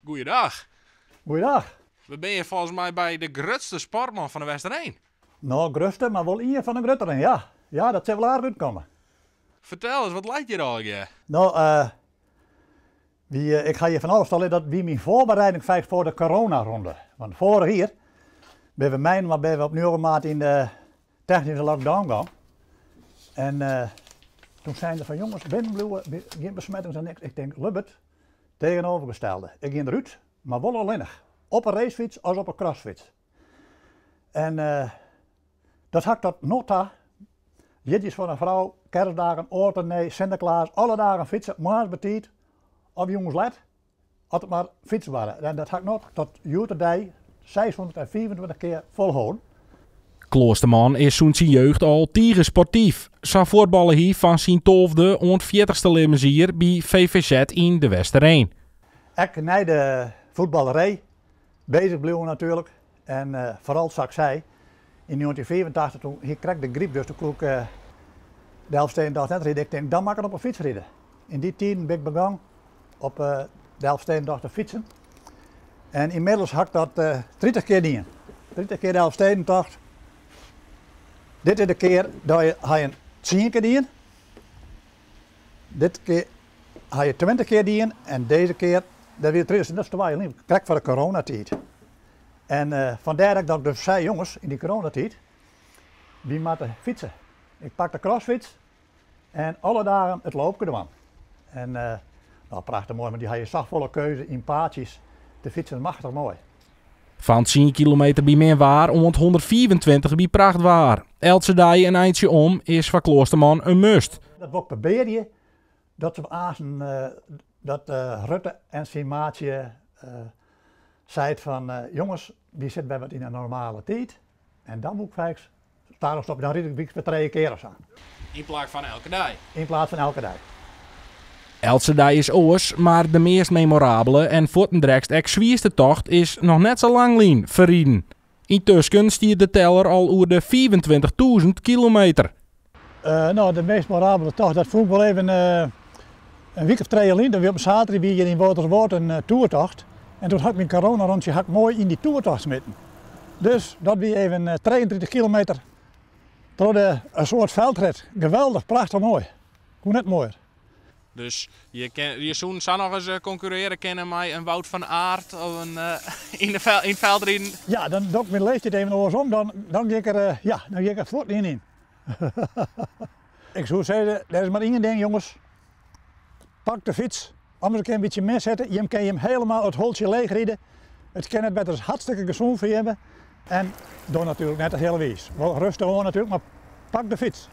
Goeiedag. Goeiedag. We binne hjir folgens my by de grutste sportman fan de Westereen. No, grutste, mar wol ien fan de grutteren, ja. Ja, dat sil wol aardich útkomme. Fertel ris, wat leit hjir allegear? No, wie, ik ha hjir fan alles tal, dat wie myn foarbereiding feitlik foar de coronaronde. Want foarich jier binne we mei binne we op 9 maart yn de technyske lockdown gong. En toen seinen se fan jonges, binnen bliuwe, gjin besmettings en niks. Ik tink, Lubbert, tegenovergestelde. Ik gean derút, mar wol allinnich. Op 'e racefyts as op 'e crossfyts. En dat ha ik tot no ta. Jierdeis fan in frou, kerstdagen, âld en nij, Sinteklaas, alle dagen fytse, moarns betiid of jûns let, as it mar fytsen barde. En dat ha ik noch tot hjoed-de-dei 625 kear folholden. Kloosterman is sûnt syn jeugd al tige sportyf. Sa fuotballe hy fan syn 12e oant 40ste libbensjier by VVZ yn De Westereen. Ek nei de fuotballerij bezich bliuwe natuerlik. En foaral sa't ik sei, yn 1985 toen hie ik krekt de gryp, dus toen koe ik de Elfstedentocht net ride. Ik tink, dan moat ik it op 'e fyts ride. Yn dy tiden bin ik begûn op de Elfstedentocht te fytsen. En ynmiddels ha ik dat 30 kear dien. 30 kear de Elfstedentocht. Dit is de kear dat je ha je 10 kear dien. Dit kear ha je 20 kear dien en dizze kear, dat wie de 30ste, dat is 2 jier lyn, krekt foar de coronatiid. En fandêr dat ik dat dus sei, jonges, yn dy coronatiid, wy moatte fytse. Ik pak de crossfyts en alle dagen it loopke dwaan. En no, prachtich moai, want dy ha je safolle keuze yn paadsjes te fytsen, machtich moai. Fan 10 kilometer by min waar oant 125 by prachtwaar. Eltse dei in eintsje om is foar Kloosterman in must. Dat wol ik probearje, dat se aansten dat Rutte en syn maatsje seit fan jonges, wy sitte wer wat yn in normale tiid en dan woe ik faaks stadich stopje, dan ryd ik wyks wer trije kear of sa. Yn plak fan elke dei? Yn plaats fan elke dei. Eltse dei is oars, mar de meast memorabele en fuortendrekst ek swierste tocht is noch net sa lang lyn ferriden. Yntusken stiet de teller al oer de 25.000 kilometer. No, de meast memorabele tocht, dat fûn ik wol even in wike of trije lyn. Dat wie op in saterdei, wie hjir yn Wâlterswâld in toertocht. En toen ha ik myn coronarûntsje ha ik moai yn dy toertocht smiten. Dus dat wie even 33 kilometer troch de in soart veldrit. Geweldich, prachtich moai. Koe net moaier. Dus je, kin, je soenen sa noch ris konkurrearje kinne mei in Wout van Aert of in, yn, de yn it veldriden. Ja, dan doch ik myn leeftiid even oarsom. Dan gean ik der, ja, dan gean ik der fuort yn yn. Ik soe sizze, der is mar ien ding jonges. Pak de fyts, anders kin in bytsje min sitte. Jim kinne jim helemaal it holtsje leech ride. It kin net better, is hartstikke gesûn foar jimme. En doch natuerlik net de hiele wiis. Wol rêstich oan natuerlik, mar pak de fyts.